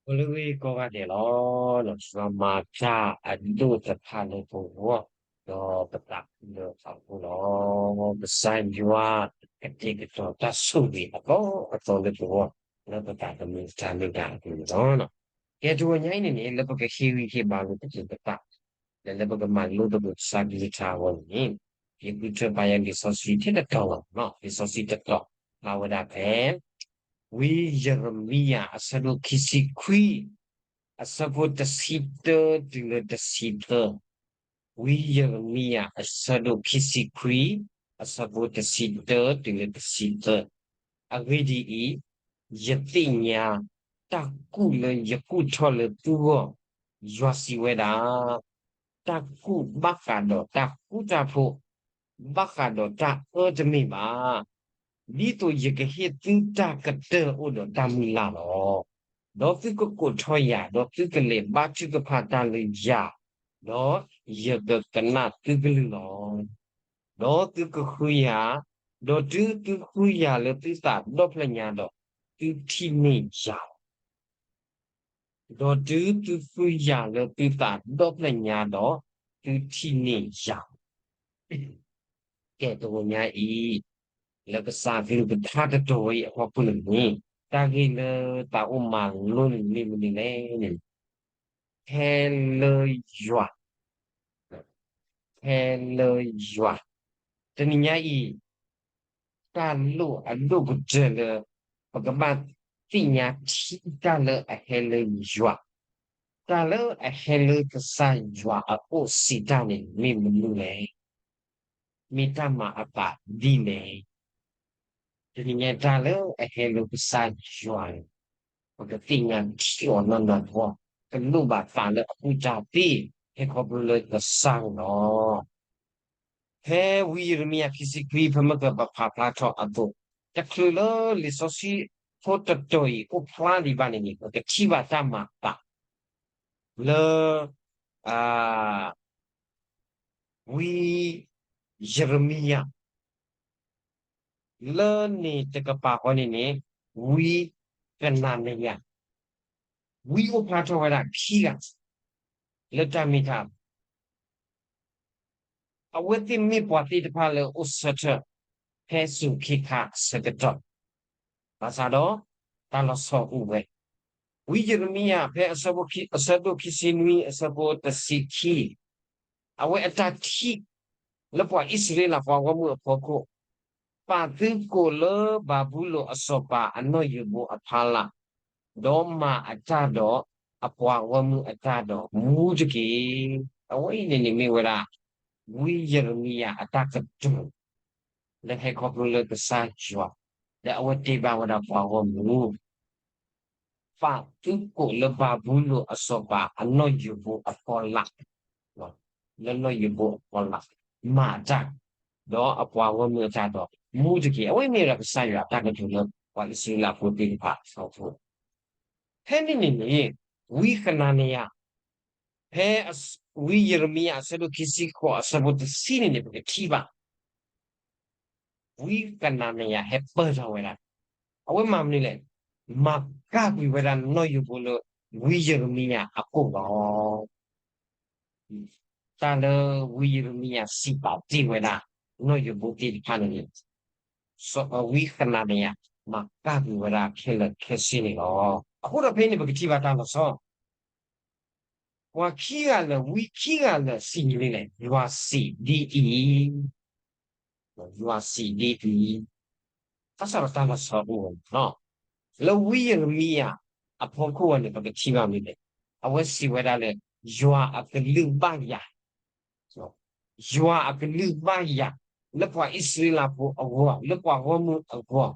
အိၣ်လၢဂ့ၢ်ကိးဂၤဒဲးလီၤ. ယွၤမၤတၢ်အဒိၣ်တဖၣ်လၢပဂီၢ်, ဒီးပသးခုလၢအဃိလီၤ. ကစၢ်ယွၤကတဲာ်ကတီၤတၢ်ဆိၣ်ဂ့ၤအသီအသီလၢပဂီၢ်, လၢပသးသမူတၢ်မ့ၢ်တၢ်အပူၤန့ၣ်လီၤ. ကဲ တဂီၤညါအံၤန့ၣ်န့ၣ် လၢပကဟ့ၣ်ဂံၢ်ဟ့ၣ်ဘါလိာ်ပသး ဒီးလၢပကမၤလိသကိးကစၢ်ကလုၢ်ကထါအဂီၢ်န့ၣ်, ယဃုထၢပာ်ယၤလံာ်စီဆှံထဲတတီၤလီၤ. လံာ်စီဆှံတတီၤ ဖျါဝဲဒၣ်ဖဲ ဝံယံးရမံယၤ အဆၢဒိၣ်ခံဆံခွံ, အဆၢဖိတဆံတၢတုၤလၢတဆံသၢ. ဝံယံးရမံယၤ အဆၢဒိၣ်ခံဆံခွံ, အဆၢဖိတဆံတၢတုၤလၢတဆံသၢ. အဂ့ၢ်ဒ်အံၤ, ယသ့ၣ်ညါတၢ်ကူၣ်လၢယကူၣ်ထီၣ်လၢသုဂီၢ်, ယွၤစံးဝဲဒၣ်, တၢ်ကူၣ်ဘၣ်ဃးဒီးတၢ်ဃူတၢ်ဖိး, ဘၣ်ဃးဒီးတၢ်အၢတမ့ၢ်ဘၣ်, ဒ်သိးယကဟ့ၣ်သုတၢ်ကတၢၢ်အိၣ်ဒီးတၢ်မုၢ်လၢ်လီၤ. ဒီးသုကကိးထီၣ်ယၤ, ဒီးသုကလဲၤဘါထုကဖၣ်တၢ်လၢယၤ, ဒီးယကကနၣ်သုကလုၢ်လီၤ. ဒီးသုကဃုယၤ, ဒီးတုၤသုဃုယၤလၢသုသးဒီဖျၢၣ်ညါဒီး, သုထံၣ်န့ၢ်ယၤလီၤ. ဒီးတုၤသုဃုယၤလၢသုသးဒီဖျၢၣ်ညါဒီး, သုထံၣ်န့ၢ်ယၤလီၤ. ကဲ တဂီၤညါအံၤ, လၢကစၢ်ကလုၢ်ကထါတတီၤအံၤအဖီခိၣ်န့ၣ်, တၢ်ဂ့ၢ်လၢသးအိၣ်မၤလိန့ၣ်မ့ၢ်မနုၤလဲၣ်န့ၣ်, ဟဲလၢယွၤ, ဟဲလၢယွၤ. တနံၤညါအံၤ, တၢ်လိၣ်အဒိၣ်ကတၢၢ်လၢ ပကဘၣ်သ့ၣ်ညါထံတၢ်လၢအဟဲလၢယွၤ, တၢ်လၢအဟဲလၢကစၢ်ယွၤအအိၣ်စံးတၢ်န့ၣ် မ့ၢ်မနုၤလဲၣ်, မ့ၢ်တၢ်မၤအသးဒ်လဲၣ်. တနံၤညါတၢ်လၢအဟဲလၢကစၢ်ယွၤန့ၣ်, ပကသ့ၣ်ညါထံအီၤနီၢ်နီၢ်တဘျီ, ကလိၣ်ဘၣ်သးလၢအကူၣ်တၢ်သ့, ဟဲခီဖျိလၢကစၢ်လီၤ. ဖဲဝံယံးရမံယၤခံဆံခွံ ဖဲမ့ၢ်ကပာ်ဖျါထီၣ်အသိး, တချုးလၢလံာ်စီဆှံဖိတတီၤအံၤအိၣ်ဖျါဒံးဘၣ်န့ၣ်န့ၣ်, ပကထံၣ်ဘၣ်တၢ်မၤအသးလၢ ဝံယံးရမံယၤ လၢန့ၣ်တကပၤဃီန့ၣ်န့ၣ်, ဝံကနၤနယၤ, ဝံအိၣ်ဖျါထီၣ်ဝဲဒၣ်ခံဂၤ လၢတၢ်မ့ၢ်တၢ် အဝဲသ့ၣ်မ့ၢ်ပှၤသ့ၣ်တဖၣ်လၢအိၣ်ဆၢထၢၣ် ဖဲစူၤခ့ခါအဆၢကတီၢ်, ဘၣ်ဆၣ်ဒီး တၢ်လီၤဆီအိၣ်ဝဲ, ဝံယံးရမံယၤ ဖဲအဆၢဒိၣ်ခံဆံနွံ အဆၢဖိတဆံခံ, အဝဲအတၢ်ထံၣ် လၢပှၤအံၣ်စရ့လးပှၤဂီၢ်မုၢ်အဖီခိၣ်, ပာ်သုကိာ်လၢဘၤဘူလိၣ်အစီၤပၤအနီၣ်ယိးဘိအဖီလာ်, ဒီးမၤအတၢ်ဒီးအပှၤဂီၢ်မုၢ်အတၢ်ဒီးမူတက့ၢ်. အဝဲအံၤန့ၣ်န့ၣ်မ့ၢ်ဝဲဒၣ် ဝံယံးရမံယၤအတၢ်ကတိၤ လၢဟဲခီဖျိလၢကစၢ်ယွၤ, လၢအဝဲတဲဘၣ်ဝဲဒၣ်ပှၤဂီၢ်မုၢ်, ပာ်သုကိာ်လၢဘၤဘူလိၣ်အစီၤပၤအနီၣ်ယိးဘိအဖီလာ်, လၢနီၣ်ယိးဘိအဖီလာ်, မၤအတၢ်, ဒီးအပှၤဂီၢ်မုၢ်အတၢ်ဒီးမူတက့ၢ်. အဝဲမ့ၢ်ဝဲဒၣ်ကစၢ်ယွၤအတၢ်ကတိၤလၢ ပှၤအံၣ်စရ့လးဖိသ့ၣ်တဖၣ်အဖီခိၣ်, ဖဲန့ၣ်န့ၣ်န့ၣ်, ဝံကနၤနယၤ, ဖဲဝံယံးရမံယၤအဆၢဒိၣ်ခံဆံဃိးအဆၢဖိတဆံန့ၣ်န့ၣ် ပကထံၣ်ဘၣ် ဝံကနၤနယၤဟဲပၢၢ်ထီၣ်ဝဲဒၣ်, အဝဲမၤမနုၤလဲၣ်, မၤကၢ်ကွံာ်ဝဲဒၣ်နီၣ်ယိးဘိလၢ ဝံယံးရမံယၤအအိၣ်လီၤ. တၢ်လၢဝံယံးရမံယၤစံးပာ်တ့ၢ်ဝဲဒၣ် နီၣ်ယိးဘိသ့ၣ်တဖၣ်န့ၣ်န့ၣ်, စီၤဝံကနၤနယၤ မၤကၢ်ကွံာ်ဝဲဒၣ်ခဲလၢာ်ခဲဆ့န့ၣ်လီၤ. အဃိဒီးဖဲန့ၣ်ပကထံၣ်ဘၣ်တၢ်လီၤဆီ ပှၤခံဂၤလၢာ် ဝံခံဂၤလၢာ်စံးမနုၤလဲၣ်, ယွၤစံးဒ်အံၤ, ယွၤစံးဒ်အံၤ, ဘၣ်ဆၣ်ဒီးတၢ်လီၤဆီအိၣ်ဝဲန့ၣ်လီၤ. လၢဝံယံးရမံယၤအဖီခိၣ်ဝဲန့ၣ် ပကထံၣ်ဘၣ်မနုၤလဲၣ်, အဝဲစံးဝဲဒၣ်လၢ ယွၤအကလုၢ်ဘၣ်ယၤ ယွၤအကလုၢ်ဘၣ်ယၤ လၢပှၤအံၣ်စရ့လးဖိအဂီၢ်, လၢပှၤဂီၢ်မုၢ်အဂီၢ်,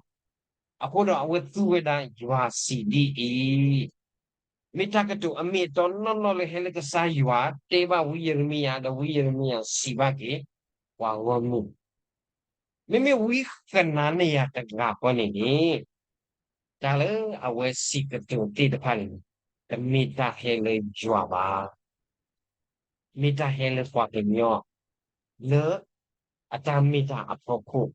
အဃိဒီးအဝဲသူဝဲဒၣ် ယွၤစံးဒ်အံၤ, မ့ၢ်တၢ်ကတိၤအမ့ၢ်အတီနီၢ်နီၢ်လၢဟဲလၢကစၢ်ယွၤ တဲဘၣ်ဝံယံးရမံယၤ ဒီးဝံယံးရမံယၤစံးဘၣ်က့ၤ ပှၤဂီၢ်မုၢ်, မ့မ့ၢ်ဝံကနၤနယၤတဂၤဃီန့ၣ်န့ၣ်, တၢ်လၢအဝဲစံးကတိၤသ့ၣ်တဖၣ်န့ၣ်န့ၣ်, တမ့ၢ်တၢ်ဟဲလၢယွၤဘၣ်. မ့ၢ်တၢ်ဟဲလၢပှၤကညီ လၢအတၢ်မ့ၢ်တၢ်အဖီခိၣ်,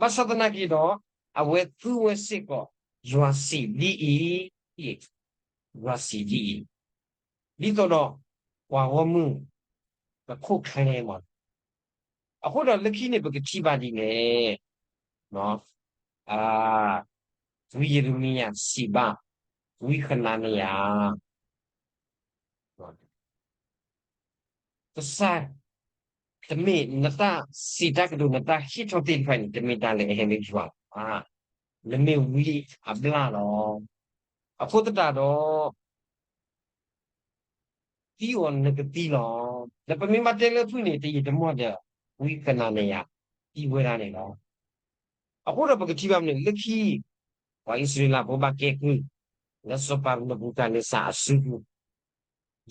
ဘၣ်ဆၣ်သနာ်က့ဒီး အဝဲသူဝဲစ့ၢ်ကီး ယွၤစံးဒ်အံၤ, ယွၤစံးဒ်အံၤ, ဒ်သိးဒီး ပှၤဂီၢ်မုၢ် ကခိၣ်ချဲမး, အဃိဒီးလၢခံန့ၣ် ပကထံၣ်ဘၣ်ဒ်လဲၣ်, ဝံယံးရမံယၤစံးဘၣ် ဝံဃနၤနယၤ ကစၢ်, တမ့ၢ်နတၢ်စံးတၢ်ကတိၤ နတၢ်ဟ့ၣ်ထီၣ်သ့ၣ်တဖၣ်န့ၣ် တမ့ၢ်တၢ်လၢအဟဲလၢယွၤဘၣ်, နမ့ၢ်ဝံအဘျၣ်လီၤ. အဃိသတးဒီး သံအီၤနကသံလီၤ. ဒီးပမ့ၢ်ဘၣ်တဲလၢဖုၣ်န့ၣ် တယံာ်တမီၢ်ဒီး ဝံဃနၤနယၤ သံဝဲဒၣ်န့ၣ်လီၤ. အဃိဒီးပကထံၣ်ဘၣ်မနုၤ လၢခံ ပှၤအံၣ်စရ့လးဖိဘၣ်ကဲကုၢ် လၢစီၤပၤနဘူၤခၣ်န့စၢ်အစုပူၤ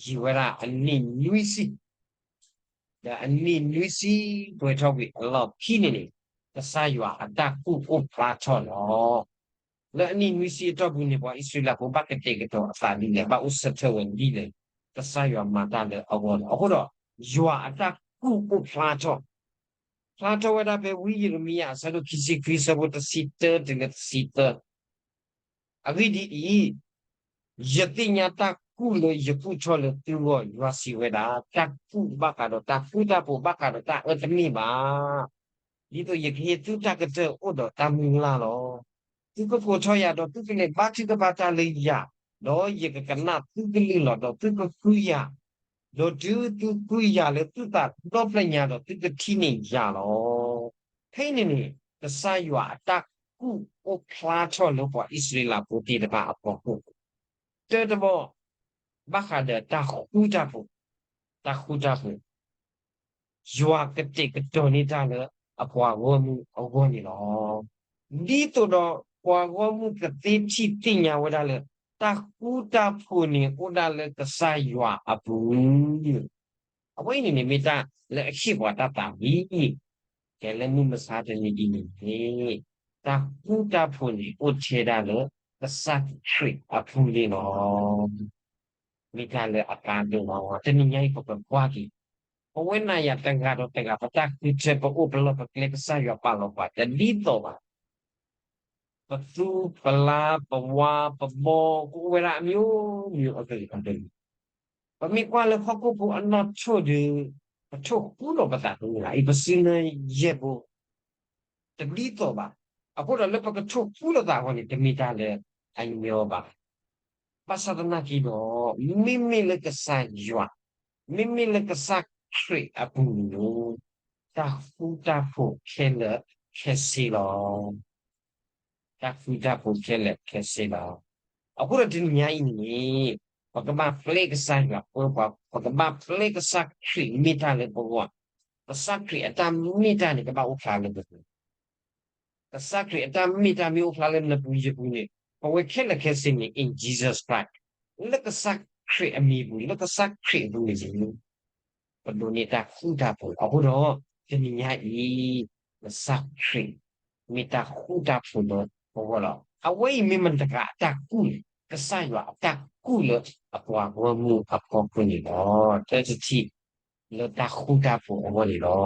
ယံာ်ဝဲဒၣ်အနံၣ်နွံဆံ, ဒီးအနံၣ်နွံဆံပှဲၤထီၣ်ကွံာ်အလီၢ်ခံန့ၣ်န့ၣ် ကစၢ်ယွၤအတၢ်ကူၣ်အိၣ်ဖျါထီၣ်လီၤ. လၢအနံၣ်နွံဆံအတီၢ်ပူၤန့ၣ် ပှၤအံၣ်စရ့လးဖိဘၣ်ကတဲာ်ကတီၤအသးဒ်လဲၣ်, ဘၣ်အိၣ်ဆၢထၢၣ်ဝဲဒ်လဲၣ်, ကစၢ်ယွၤမၤတၢ်လၢအဂီၢ်လီၤ. အဃိဒီး ယွၤအတၢ်ကူၣ်အိၣ်ဖျါထီၣ်, ဖျါထီၣ်ဝဲဒၣ်ဖဲဝံယံးရမံယၤအဆၢဒိၣ်ခံဆံခွံ အဆၢဖိတဆံတၢတုၤလၢတဆံသၢ အဂ့ၢ်ဒ်အံၤ, ယသ့ၣ်ညါတၢ်ကူၣ်လၢယကူၣ်ထီၣ်လၢသုဂီၢ်, ယွၤစံးဝဲဒၣ်, တၢ်ကူၣ်ဘၣ်ဃးဒီးတၢ်ဃူတၢ်ဖိး ဘၣ်ဃးဒီးတၢ်အၢတမ့ၢ်ဘၣ်. ဒ်သိးယကဟ့ၣ်သုတၢ်ကတၢၢ်အိၣ်ဒီးတၢ်မုၢ်လၢ်လီၤ. သုကကိးထီၣ်ယၤဒီးသုကလဲၤဘါထုကဖၣ်တၢ်လၢယၤ, ဒီးယကကနၣ်သုကလုၢ်လီၤ. ဒီးသုကဃုယၤ, ဒီးတုၤသုဃုယၤလၢသုသးဒီဖျၢၣ်ညါဒီး သုကထံၣ်န့ၢ်ယၤလီၤ. ဖဲအံၤန့ၣ်န့ၣ် ကစၢ်ယွၤအတၢ်ကူၣ်အိၣ်ဖျါထီၣ်လၢပှၤအံၣ်စရ့လးဖိသ့ၣ်တဖၣ်အဖီခိၣ်, တၢတဘီ, ဘၣ်ဃးဒီးတၢ်ဃူတၢ်ဖိး, တၢ်ဃူတၢ်ဖိး ယွၤကတဲာ်ကတီၤန့ၢ်တၢ်လၢအပှၤဂီၢ်မုၢ်အဂီၢ်န့ၣ်လီၤ. ဒ်သိးဒီးပှၤဂီၢ်မုၢ်ကသ့ထံၣ်သ့ၣ်ညါဝဲဒၣ်လၢ တၢ်ဃူတၢ်ဖိးန့ၣ်အိၣ်ဒၣ်လၢကစၢ်ယွၤအပူၤ, အဝဲအံၤန့ၣ်န့ၣ်မ့ၢ်တၢ်လၢအဟ့ၣ်ပှၤတၢ်သးဝံၣ်, ကဲလၢမုၢ်မဆါတနံၤအံၤန့ၣ်န့ၣ်, တၢ်ဃူတၢ်ဖိးန့ၣ်အိၣ်ထဲဒၣ်လၢကစၢ်ခရံာ်အပူၤန့ၣ်လီၤ. မ့ၢ်တၢ်လၢအကါဒိၣ်မး, တနံၤညါအံၤပကကွၢ်က့ၤ, ပဝဲနၤယၤတဂၤဒီးတဂၤ ပတၢ်ဃုထၢ ပအိၣ်ပလီၢ်ပကျဲ ကစၢ်ယွၤပာ်လီၤပှၤတဒ်သိးဘၣ်. ပသူပလါ ပဝါပဘီ ကအိၣ်ဝဲဒၣ်အမျိုးမျိုးအကလုာ်ကလုာ်, ပမ့ၢ်ကွၢ်လၢဟီၣ်ခိၣ်ဖိအနီၣ်ထိၣ်ဒီး ပထိၣ်ဃူဒီးပသးတအိၣ်လၢၤ, အံၤပစုနၢယဲၢ်ဘိ တဒ်သိးဘၣ်. အဃိဒီးလၢပကထိၣ်ဃူလိာ်သးအဂီၢ်န့ၣ် တမ့ၢ်တၢ်လၢအညီဘၣ်. ဘၣ်ဆၣ်သနာ်က့ဒီး မ့မ့ၢ်လၢကစၢ်ယွၤ, မ့မ့ၢ်လၢကစၢ်ခရံာ်အပူၤန့ၣ်, တၢ်ဃူတၢ်ဖိးခဲလၢာ်ခဲဆ့လီၤ. တၢ်ဃူတၢ်ဖိးခဲလၢာ်ခဲဆ့လီၤ. အဃိဒီးတနံၤညါအံၤန့ၣ်, ပကဘၣ်ပျဲကစၢ်ယွၤပှၤ, ပကဘၣ်ပျဲကစၢ်ခရံာ်မ့ၢ်တၢ်လၢပဂီၢ်, ကစၢ်ခရံာ်အတၢ်မ့ၢ်တၢ်န့ၣ် ကဘၣ်အိၣ်ဖျါလၢပပူၤ ကစၢ်ခရံာ်အတၢ်မ့ၢ်တၢ်မ့ၢ်အိၣ်ဖျါလၢနပူၤယပူၤန့ၣ်, ပဝဲခဲလၢာ်ခဲဆ့န့ၣ် in Jesus Christ, လၢကစၢ်ခရံာ်အမံၤပူၤ, လၢကစၢ်ခရံာ်အပူၤန့ၣ်န့ၣ်, ပဒိးန့ၢ်တၢ်ဃူတၢ်ဖိး. အဃိဒီး တနံၤညါအံၤ, ကစၢ်ခရံာ်မ့ၢ်တၢ်ဃူတၢ်ဖိးလၢပဂီၢ်လီၤ. အဝဲအံၤမ့ၢ်မတၤတဂၤအတၢ်ကူၣ်လဲၣ်, ကစၢ်ယွၤအတၢ်ကူၣ်လၢအပှၤဂီၢ်မုၢ်အဖီခိၣ်န့ၣ်လီၤ. တၢတထံၣ်လၢတၢ်ဃူတၢ်ဖိးအဂီၢ်န့ၣ်လီၤ.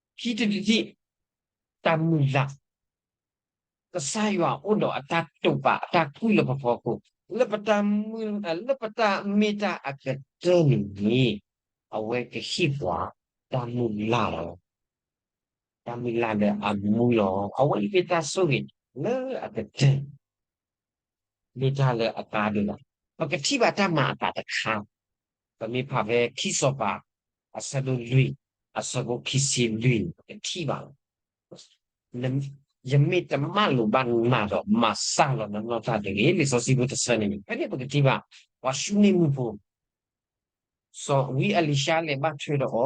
ခံတထံၣ်, တၢ်မုၢ်လၢ်, ကစၢ်ယွၤအိၣ်ဒီးအတၢ်တိာ်ပာ်အတၢ်ကူၣ်လၢပဖီခိၣ်, လၢပတၢ်မုၢ်, လၢပတၢ်မ့ၢ်တၢ်အကတၢၢ်န့ၣ်န့ၣ်, အဝဲကဟ့ၣ်ပှၤတၢ်မုၢ်လၢ်လီၤ. တၢ်မုၢ်လၢ်လၢအမူလီၤ. အဝဲအံၤမ့ၢ်တၢ်ဆိၣ်ဂ့ၤလၢအကတၢၢ် မ့ၢ်တၢ်လၢအကါဒိၣ်လီၤ. ပကထံၣ်ဘၣ်တၢ်မၤအသးတခါ, ပမ့ၢ်ဖးဖဲခံစီၤပၤ အဆၢဒိၣ်လွံၢ်, အဆၢဖိခံဆံလွံၢ်န့ၣ် ပကထံၣ်ဘၣ်လီၤ. ယမ့ၢ်တမၢလိာ်ဘၣ်နၤဒီး မၤစၢ်လီၤနနီၢ်တၢ်တဂ့ၤ, လံာ်စီဆှံဖိတဆၢန့ၣ်န့ၣ်, ဖဲန့ၣ်ပကထံၣ်ဘၣ် ပှၤၡူန့ၢ်မူဖိ စီၤဝံအလံၤၡါလဲၤဘၣ်ထွဲဒီးအီၤ,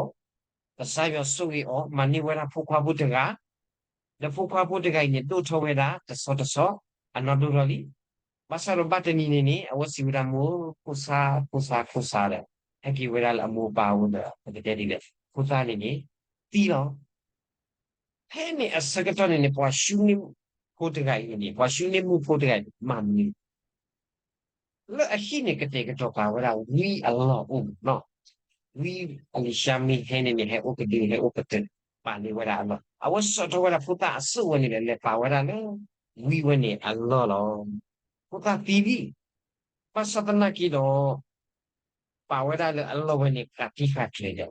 ကစၢ်ယွၤဆိၣ်ဂ့ၤအီၤ မၤန့ၢ်ဝဲဒၣ်ဖိခွါဖိတဂၤ, ဒီးဖိခွါဖိတဂၤအံၤန့ၣ် ဒိၣ်ထီၣ်ဝဲဒၣ် တဆီတဆီ, အနီၢ်ဒိၣ်ထီၣ်လံ. ဘၣ်ဆၣ်ဒီးဘၣ်တနံၤန့ၣ်န့ၣ် အဝဲစံးဝဲဒၣ် မိၢ်, ဖိသၣ်, ဖိသၣ်, ဖိသၣ်ဒီး ဟဲက့ၤဝဲဒၣ်လၢအမိၢ်အပၢ်အအိၣ်ဒီး ပကတဲဒ်လဲၣ်, ဖိသၣ်န့ၣ်န့ၣ် သံလီၤ. ဖဲန့ၣ်အဆၢကတီၢ်န့ၣ်န့ၣ် ပှၤၡူန့ၢ်ဖိတဂၤအံၤန့ၣ်, ပှၤၡူန့ၢ်မူဖိတဂၤအံၤန့ၣ် မၤမနုၤ လၢအဟံၣ်န့ၣ် ကတဲာ်ကတီၤပာ်ဝဲဒၣ်ဝံအလီၢ်အိၣ်မးနီၤ. ဝံအလံၤၡါမ့ၢ်ဟဲန့ၣ်န့ၣ် ဟဲအိၣ်ကဒု ဟဲအိၣ်ကတၢၢ် ပာ်န့ၢ်ဝဲဒၣ်အလီၢ်. အဝဲစိာ်ထီၣ်ဝဲဒၣ်ဖိသၣ်အစိၣ်ဝဲန့ၣ်ဒီး လဲၤပာ်ဝဲဒၣ်လၢ ဝံဝဲန့ၣ်အလီၢ်လီၤ. ဖိသၣ်သံလံ, ဘၣ်ဆၣ်သနာ်က့ဒီး ပာ်ဝဲဒၣ်လၢအလီၢ်ဝဲန့ၣ် ဃးတံၢ်ဃာ်ကျဲၤဒီး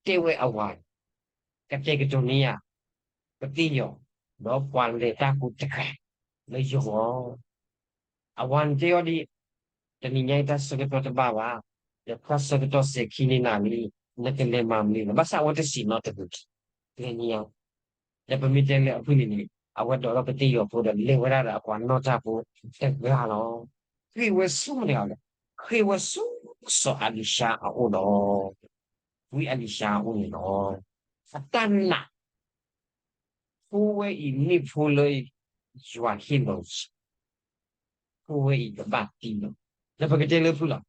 တဲဝဲအဝၤ, ကတဲာ်ကတီၤန့ၢ်ယၤ ကသ့ၣ်ယီၤ, ဒီးပှၤလဲၤတၢ်ဖိတဂၤလၢယဂီၢ် အဝၤန့ၣ်တဲအီၤဒ်, တနံၤညါအံၤတၢ်ဆၢကတီၢ်တဘၣ်ဘၣ်, ဒီးတၢ်ဆၢကတီၢ်စဲၤခံန့ၢ်နၤလံ, နကလဲၤမၤမနုၤလဲၣ်. ဘၣ်ဆၣ်အဝဲတစံးနီတမံၤ, လဲၤန့ၢ်ယၤ, ဒီးပမ့ၢ်တဲလၢအဖုၣ်န့ၣ်န့ၣ် အဝဲဒိးထီၣ်ကသ့ၣ်ယီၤဖိဒီးလဲၤဝဲဒၣ်ဒီးအပှၤနီၢ်တၢ်ဖိတဂၤလီၤ. ဃ့ၢ်ဝဲဆူမတၤလဲၣ်, ဃ့ၢ်ဝဲဆူစီၤအလံၤၡါအအိၣ်လီၤ. ဝံအလံၤၡါအအိၣ်န့ၣ်လီၤ. အတၢ်နာ် ဖိဝဲအံၤမ့ၢ်ဖိလၢယွၤဟ့ၣ်လီၤယၤ, ဖိဝဲအံၤတဘၣ်သံလီၤ. ဒီးပကတဲလၢဖုၣ်လီၤ.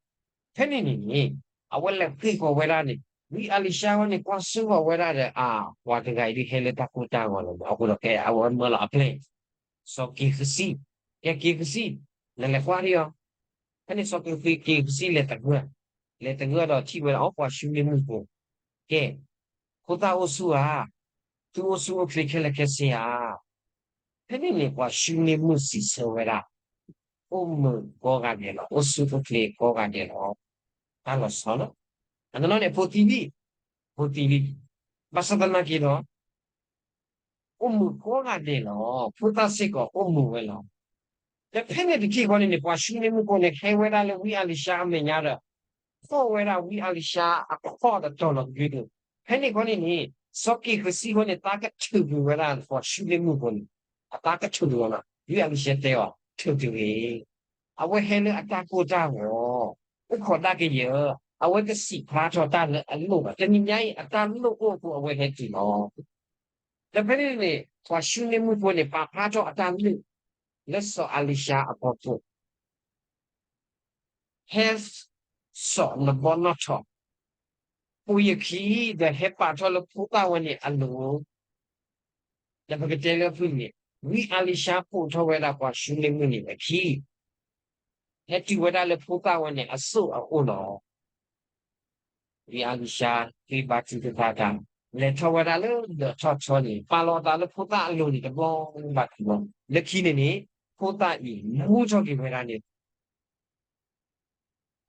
ဖဲန့ၣ်န့ၣ်န့ၣ် အဝဲလဲၤဃ့ၢ်ဃီၤဝဲဒၣ်န့ၣ် ဝံအလံၤၡါဝဲန့ၣ် ကွၢ်စိဃီၤဝဲဒၣ်ဒီး အပှၤတဂၤအံၤဒုးဟဲလၢတၢ်ကိၢ်တၢ်ဂီၤလီၤ. အဃိဒီးကဲအဝဲမၢလီၤအပျဲၢ်, စီၤက့ၤဃစံ, ကဲက့ၤဃစံ, နလဲၤကွၢ်ဒံးအီၤ. ဖဲန့ၣ်စီၤက့ၤဃစံလဲၤသဂၢၢ်, လဲၤသဂၢၢ်ဒီးထံၣ်ဝဲဒၣ်အီၤ ပှၤၡူန့ၢ်မုၣ်ဖိ, ကဲ ဖိသၣ်အိၣ်ဆူၣ်ဧါ, သုအိၣ်ဆူၣ်အိၣ်ချ့ခဲလၢာ်ခဲဆ့ဧါ. ဖဲန့ၣ်န့ၣ် ပှၤၡူန့ၢ်မုၣ်စံးဆၢဝဲဒၣ်, အိၣ်မုာ်ကိးဂၤဒဲးလီၤ, အိၣ်ဆူၣ်အိၣ်ချ့ကိးဂၤဒဲးလီၤ. တၢ်လီၤဆီလီၤ. အနီၢ်နီၢ်န့ၣ် ဖိသံလံ, ဖိသံလံ, ဘၣ်ဆၣ်သနာ်က့ဒီး အိၣ်မုာ်ကိးဂၤဒဲးလီၤ. ဖိသၣ်စ့ၢ်ကီးအိၣ်မုာ်ဝဲလီၤ. ဒီးဖဲန့ၣ်တထံၣ်ဃီန့ၣ်န့ၣ် ပှၤၡူန့ၢ်မုၣ်ဖိန့ၣ် ဟဲဝဲဒၣ်လၢဝံအလံၤၡါအမဲာ်ညါဒီး ဖီၣ်ဝဲဒၣ်ဝံအလံၤၡါအခီၣ်ဒီးတီၤလီၤကဒု. ဖဲန့ၣ်ဃီန့ၣ်န့ၣ် စီၤက့ၤဃစံဃီန့ၣ် သးကထုးကွံာ်ဝဲဒၣ်ပှၤၡူန့ၢ်မုၣ်ဖိန့ၣ်, အသးကထုးကွံာ်ဝဲလီၤ. ဝံအလံၤၡါတဲအီၤ ထုးတဂ့ၤ, အဝဲဟဲလၢအတၢ်ကိၢ်တၢ်ဂီၤ, အိၣ်ခိးဒၣ်ကယဲၢ်, အဝဲတစံးဖျါထီၣ်တၢ်လၢအလိၣ်ဘၣ်. တနံၤညါအံၤ အတၢ်လိၣ်အိၣ်အဃိ အဝဲဟဲတုၤလီၤ. ဒီးဖဲန့ၣ်န့ၣ် ပှၤၡူန့ၢ်မုၣ်ဖိန့ၣ် ပာ်ဖျါထီၣ်အတၢ်လိၣ် လၢစီၤအလံၤၡါအဖီခိၣ်, ဟဲစိာ်နဘီနီၣ်ထိး, ပိာ်ယခံ, ဒီးဟဲပာ်ထီၣ်လၢဖိသၣ်ဝဲန့ၣ်အလိၤ. ဒီးပကတဲလၢဖုၣ်န့ၣ် ဝံအလံၤၡါပိာ်ထီၣ်ဝဲဒၣ်ပှၤၡူန့ၢ်မုၣ်န့ၣ်အခံ ဟဲတုၤဝဲဒၣ်လၢဖိသၣ်ဝဲန့ၣ်အစိၣ်အအိၣ်လီၤ. ဝံအလံၤၡါဃ့ဘါထုကဖၣ်တၢ်, လဲၤထီၣ်ဝဲဒၣ်လၢဒၢးထီၣ်ထီန့ၣ် ပာ်လီၤအသးလၢဖိသၣ်အလိၤန့ၣ်တဘျီဘၣ်တဘျီ, လၢခံန့ၣ်န့ၣ် ဖိသၣ်အံၤမူထီၣ်က့ၤဝဲဒၣ်န့ၣ်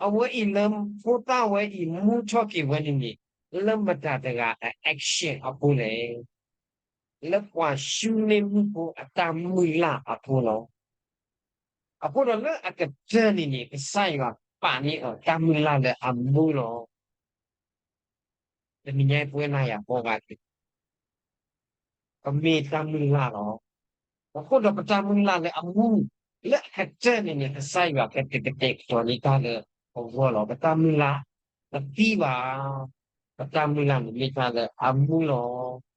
အဝဲအံၤလၢ ဖိသၣ်ဝဲအံၤမူထီၣ်က့ၤဝဲန့ၣ်န့ၣ် လၢမတၤတဂၤအ action အဃိလဲၣ်. လၢပှၤၡူန့ၢ်မုၣ်ဖိအတၢ်မုၢ်လၢ်အဃိလီၤ. အဃိဒီးလၢအကတၢၢ်န့ၣ်န့ၣ် ကစၢ်ယွၤပာ်န့ၢ်အီၤတၢ်မုၢ်လၢ်လၢအမူလီၤ. တနံၤညါအံၤပဝဲနၤယၤကိးဂၤဒဲး ပမ့ၢ်တၢ်မုၢ်လၢ်လီၤ. အဃိဒီးပတၢ်မုၢ်လၢ်လၢအမူ လၢအကတၢၢ်န့ၣ်န့ၣ် ကစၢ်ယွၤကကတဲာ်ကတီၤန့ၢ်တၢ်လၢပဂီၢ်လီၤ. ပတၢ်မုၢ်လၢ် တသံဘၣ်. ပတၢ်မုၢ်လၢ်န့ၣ်မ့ၢ်တၢ်လၢအမူလီၤ.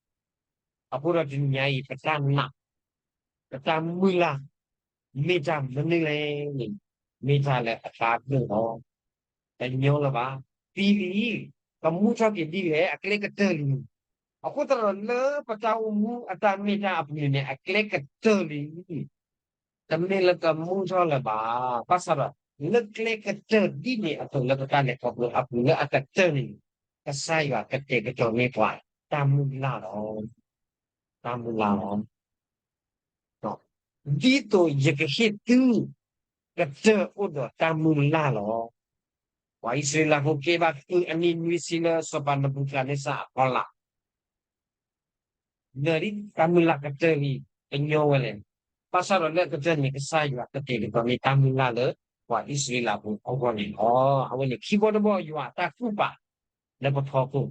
အဃိဒီးတနံၤညါအံၤ ပတၢ်နာ် ပတၢ်မုၢ်လၢ် မ့ၢ်တၢ်မနုၤလဲၣ်န့ၣ် မ့ၢ်တၢ်လၢအသးဒိၣ်လီၤ. တညီလၢၤဘၣ်. သံလံ, ကမူထီၣ်က့ၤဒ်လဲၣ် အကျဲကတၢၢ်လံ. အဃိသတးဒီးလၢပတၢ်အိၣ်မူအတၢ်မ့ၢ်တၢ်အပူၤန့ၣ် အကျဲကတၢၢ်လံ. တမ့ၢ်လၢကမူထီၣ်လၢၤဘၣ်. ဘၣ်ဆၣ်ဒီး လၢကျဲကတၢၢ်ဒ်န့ၣ်အသိးလၢပတၢ်လဲၤခီဖျိအပူၤလၢအကတၢၢ်န့ၣ် ကစၢ်ယွၤကတဲာ်ကတီၤန့ၢ်ပှၤ တၢ်မုၢ်လၢ်လီၤ. တၢ်မုၢ်လၢ်လီၤ. ဒ်သိးယကဟ့ၣ်သု ကတၢၢ်အိၣ်ဒီးတၢ်မုၢ်လၢ်လီၤ. ပှၤအံၣ်စရ့လးဖိကဲဘၣ်ဃုအနံၣ်နွံဆံလၢစီၤပၤနဘူၤခၣ်နံစၢ်အဖီလာ် နၢၤဒ်တၢ်မုၢ်လၢ်ကတၢၢ်လံ, ကညီဝဲလဲၣ်. ဘၣ်ဆၣ်ဒီးလၢအကတၢၢ်န့ၣ် ကစၢ်ယွၤကတဲာ်ကတီၤန့ၢ်တၢ်မုၢ်လၢ်လၢ ပှၤအံၣ်စရ့လးဖိအဂီၢ်န့ၣ်လီၤ. အဝဲန့ၣ်ခံဘီတဘီ ယွၤအတၢ်ကူၣ်ပာ်လၢပဖီခိၣ်,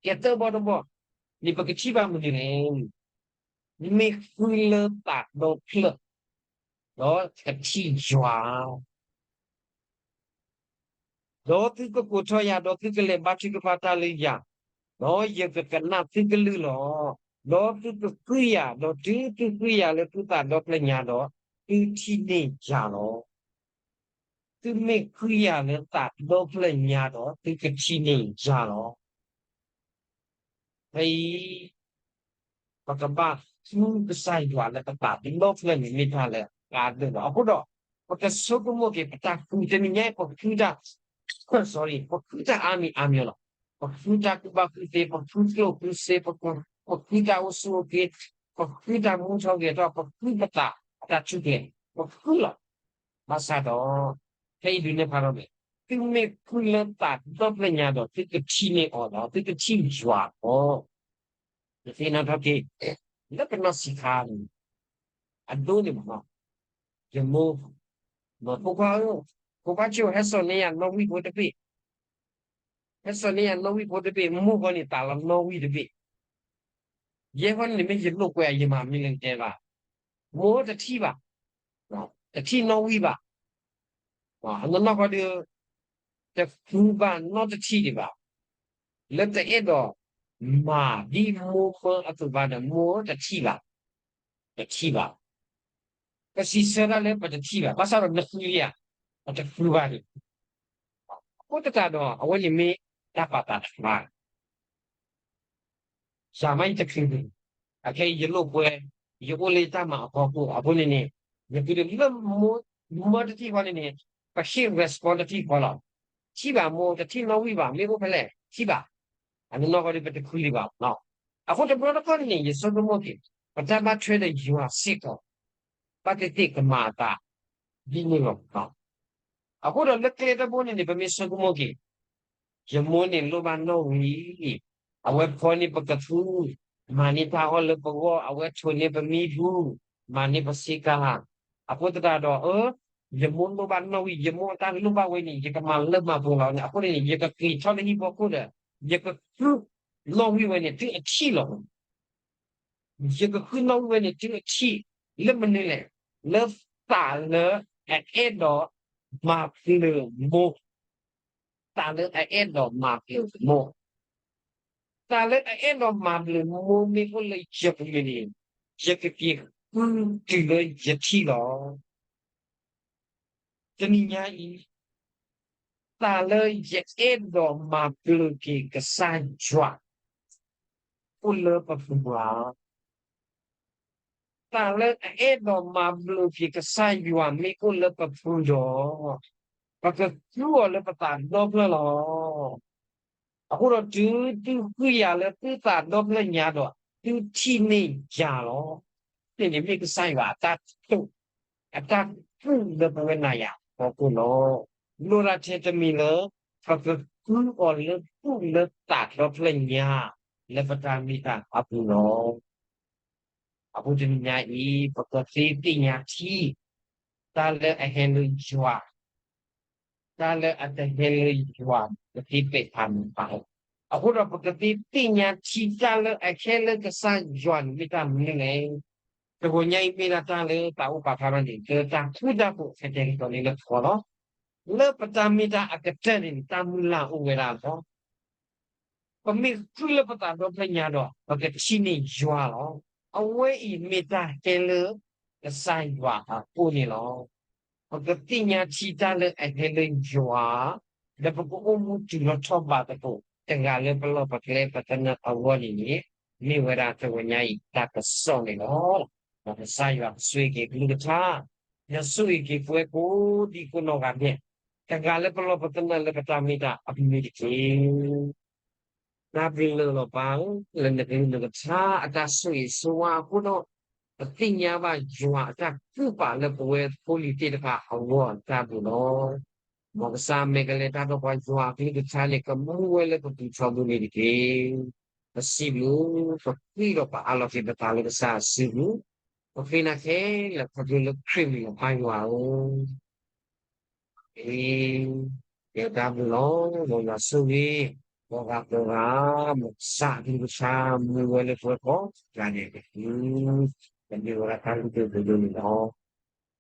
ကဲသၢဘီတဘီ န့ၣ်ပကထံၣ်ဘၣ်မနုၤလဲၣ်. မ့ၢ်ဃုလၢသးဒီဖျၢၣ် ဒီးကထံၣ်ယွၤ ဒီးသုကကိးထီၣ်ယၤ, ဒီးသုကလဲၤဘါထုကဖၣ်တၢ်လၢယၤ, ဒီးယကကနၣ်သုကလုၢ်လီၤ. ဒီးသုကဃုယၤ, ဒီးတုၤသုဃုယၤလၢသုသးဒီဖျၢၣ်ညါဒီး သုထံၣ်န့ၢ်ယၤလီၤ. သုမ့ၢ်ဃုယၤလၢသးဒီဖျၢၣ်ညါဒီး သုကထံၣ်န့ၢ်ယၤလီၤ. ဖဲအံၤ ပကဘၣ်ဃုကစၢ်ယွၤလၢပသးဒီဖျၢၣ်န့ၣ် မ့ၢ်တၢ်လၢအကါဒိၣ်လီၤ. အဃိဒီး ပကဆိကမိၣ်က့ၤ ပတၢ်ဃုတနံၤညါအံၤ ပဃုတၢ်, sorry, ပဃုတၢ်အါမံၤအါမံၤလီၤ. ပဃုတၢ်ကူၣ်ဘၣ်ကူၣ်သ့, ပဃုကျိၣ်ဃုစ့, ပဃုတၢ်အိၣ်ဆူၣ်အိၣ်ချ့, ပဃုတၢ်မူထီၣ်ဂဲၤထီၣ်, ပဃုပသး အတၢ်ထူၣ်ဖျဲး ပဃုလီၤ. ဘၣ်ဆၣ်ဒီး ဖဲအံၤဒုးနဲၣ်ဖျါထီၣ်န့ၣ် သုမ့ၢ်ဃုလၢသးဒီဖျၢၣ်ညါဒီး သုကထံၣ်န့ၢ်အီၤဒီး သုကထံၣ်ယွၤအီၤ ယသ့ၣ်နီၣ်ထီၣ်က့ၤ လၢပနီၢ်ဆံးခါန့ၣ် အဒိန့ၣ်မ့ၢ် ယမိၢ် ဖိခွါဧၢ, ဖိခွါဆိ ဟဲစိာ်န့ၢ်ယၤနီၣ်ဝံၣ်ဖိတဘ့ၣ်, ဟဲစိာ်န့ၢ်ယၤနီၣ်ဝံၣ်ဖိတဘ့ၣ်, မိၢ်ဃီန့ၣ် သးလီၤနီၣ်ဝံၣ်တဘ့ၣ်, ယဲဃီန့ၣ် မ့ၢ်ယလိာ်ကွဲ ယမၤမနုၤလဲၣ်တဲဘၣ်, မိၢ်တထံၣ်ဘၣ်, တထံၣ်နီၣ်ဝံၣ်ဘၣ်, အနီၢ်နီၢ်ဃီဒီး တဃုဘၣ်နီတထံၣ်ဒံးဘၣ်, လၢတအဲၣ်ဒိးမၤဒ်မိၢ်မၢအသိးဘၣ်ဒီး မိၢ်တထံၣ်ဘၣ်, တထံၣ်ဘၣ်, ပစံးဆၢဒၣ်လၢပတထံၣ်ဘၣ်, ဘၣ်ဆၣ်ဒီးနဃုဧါ, ပတဃုဘၣ်ဒံး, အဃိသတးဒီး အဝဲန့ၣ်မ့ၢ်တၢ်ပာ်သးတခါ ယၤမ့ၢ်ယတချုးန့ၣ်, အခဲအံၤယလိာ်ကွဲ, ယအိၣ်လၢတၢ်မၤအဖီခိၣ်အဃိန့ၣ်န့ၣ်, ယဃုဒီးလၢမိၢ်တထံၣ်ဃီန့ၣ်န့ၣ်, ပဟ့ၣ် respond တထံၣ်ဃီလီၤ. ထံၣ်ဘၣ်မိၢ် တထံၣ်နီၣ်ဝံၣ်ဘၣ် မ့ၢ်အိၣ်ဖဲလဲၣ် ထံၣ်ဘၣ်, အနီၢ်နီၢ်ဃီဒီးပတချုးလံဘၣ်လီၤ. အဃိတဘျီတခီၣ်န့ၣ်န့ၣ် ယဆိကမိၣ်က့ၤ, ပတၢ်ဘၣ်ထွဲဒီးယွၤစ့ၢ်ကီး, ဘၣ်သ့ၣ်သ့ၣ်ကမၤအသး ဒ်န့ၣ်လီၤ. အဃိဒီးလၢကျဲတဘိန့ၣ်န့ၣ် ပမ့ၢ်ဆိကမိၣ်က့ၤ, ယမိၢ်န့ၣ်လိၣ်ဘၣ်နီၣ်ဝံၣ်, အဝဲဖီန့ၢ်ပကသူ, မၤန့ၢ်တၢ်အီၣ်လၢပဂီၢ်, အဝဲထိးန့ၢ်ပမံပူၤ, မၤန့ၢ်ပစ့ကၤ, အဃိသတးဒီး အၢ, ယမိၢ်လိၣ်ဘၣ်နီၣ်ဝံၣ်, ယမိၢ်အတၢ်လိၣ်ဘၣ်ဝဲန့ၣ် ယကမၤလၢမၤပှဲၤလီၤန့ၣ် အဃိန့ၣ်န့ၣ် ယကက့ၤထီၣ်လၢဟံၣ်ဖီခိၣ်ဒီး ယကဃု နီၣ်ဝံၣ်ဝဲန့ၣ် တုၤအထံၣ်လီၤ. ယကဃုနီၣ်ဝံၣ်ဝဲန့ၣ် တုၤအထံၣ်, လၢမနုၤလဲၣ်, လၢသးလၢအအဲၣ်ဒိးမၤဘျုးမိၢ်, သးလၢအအဲၣ်ဒိးမၤဘျုးမိၢ်, သးလၢအအဲၣ်ဒိးမၤဘျုးမိၢ်မ့ၢ်အိၣ်လၢယပူၤန့ၣ်န့ၣ်, ယကက့ၤဃုတုၤလၢယထံၣ်လီၤ. တနံၤညါအံၤ, သးလၢယအဲၣ်ဒိးမၤဘျုးက့ၤကစၢ်ယွၤ, အိၣ်လၢပပူၤဧါ. သးလၢအအဲၣ်ဒိးမၤဘျုးက့ၤကစၢ်ယွၤမ့ၢ်အိၣ်လၢပပူၤဒီး, ပကဃုအီၤလၢပသးဒီဖျၢၣ်လီၤ. အဃိဒီးတုၤသုဃုယၤလၢသုသးဒီဖျၢၣ်ညါဒီး, သုထံၣ်န့ၢ်ယၤလီၤ. န့ၣ်န့ၣ်မ့ၢ်ကစၢ်ယွၤအတၢ်တိာ်, အတၢ်ကူၣ်လၢပဝဲနၤယၤအဖီခိၣ်လီၤ. လိၣ်ဒၣ်ထဲတမံၤလၢ ပကဃုအီၤလၢသူၣ်လၢသးဒီဖျၢၣ်ညါ, လၢပတၢ်မ့ၢ်တၢ်အပူၤလီၤ. အဃိတနံၤညါအံၤ ပကသ့သ့ၣ်ညါထံ တၢ်လၢအဟဲလၢယွၤ, တၢ်လၢအတဟဲလၢယွၤ ပသ့ပဲာ်ဖးမးဘၣ်. အဃိဒီးပကသ့သ့ၣ်ညါထံ တၢ်လၢအဟဲလၢကစၢ်ယွၤန့ၣ်မ့ၢ်တၢ်မနုၤလဲၣ်. တဂီၤညါအံၤမ့ၢ်ဒၣ်တၢ်လၢတၢ်အိၣ်ပာ်ဖျါထီၣ်န့ၣ် လၢတၢ်ဃူတၢ်ဖိး ထဲတဲကတီၤန့ၣ်လၢပဂီၢ်လီၤ. လၢပတၢ်မ့ၢ်တၢ်အကတၢၢ်န့ၣ် တၢ်မုၢ်လၢ်အိၣ်ဝဲဒၣ်လီၤ. ပမ့ၢ်ဃုလၢပသးဒီဖျၢၣ်ညါဒီး ပကထံၣ်န့ၢ်ယွၤလီၤ. အဝဲအံၤမ့ၢ်တၢ်ဟဲလၢကစၢ်ယွၤအအိၣ်န့ၣ်လီၤ. ပကသ့ၣ်ညါထံတၢ်လၢအဟဲလၢယွၤ, ဒီးပကအိၣ်မူတုၤလီၤထီၣ်ဘၣ်သကိး တဂၤလၢပလီၢ်ပကျဲပသနၢၣ်အဂီၢ်န့ၣ်န့ၣ်, မ့ၢ်ဝဲဒၣ်တဂီၤညါအံၤတၢ်ကစီၣ်န့ၣ်လီၤ. ဒီးကစၢ်ယွၤကဆိၣ်ဂ့ၤက့ၤအကလုၢ်ကထါ, ဒီးဆိၣ်ဂ့ၤက့ၤပဝဲကိးဒံကိးနီၢ်ဂၤဒဲး, တဂၤလၢပလီၢ်ပသနၢၣ်လၢပတၢ်မ့ၢ်တၢ်အပူၤန့ၣ်တက့ၢ်. တၢ်ဘျုးလၢလီၤပၢ်ဧၢ, လၢနကလုၢ်နကထါအတၢ်ဆိၣ်ဂ့ၤဆိၣ်ဝါအဃိဒီး, ပသ့ၣ်ညါဘၣ်ယွၤအတၢ်ကူၣ်ပာ်လၢပဝဲဖိလံၤသ့ၣ်တဖၣ်အဂီၢ်အတၢ်ဘျုးလီၤ. မ်ကစၢ်မ့ၢ်ကလဲၤတၢ်ဒီးပှၤယွၤအကလုၢ်ကထါန့ၣ် ကမူဝဲလၢပပူၤထီဘိန့ၣ်တက့ၢ်. ပစံးဘျုး, ပဃ့ဒီးပအးလီၤက့ၤပသးလၢကစၢ်အစုပူၤ, ပဃ့နၤခဲလၢာ်ခီဖျိလၢခရံာ်မံၤလီၤ ပၢ်ယွၤဧၢ. အ့, ကဲတၢ်ဘျုးလီၤ, မ်ယွၤဆိၣ်ဂ့ၤ, ကိးဂၤကိးဂၤ, မ်ကစၢ်အကလုၢ်ကထါမူဝဲလၢပဝဲကိးဂၤဒဲးတက့ၢ်. ပမ့ၢ်ဝဲဒၣ်တၢ်လုၢ်ဒိၣ်ပှ့ၤဒိၣ်န့ၣ်လီၤ.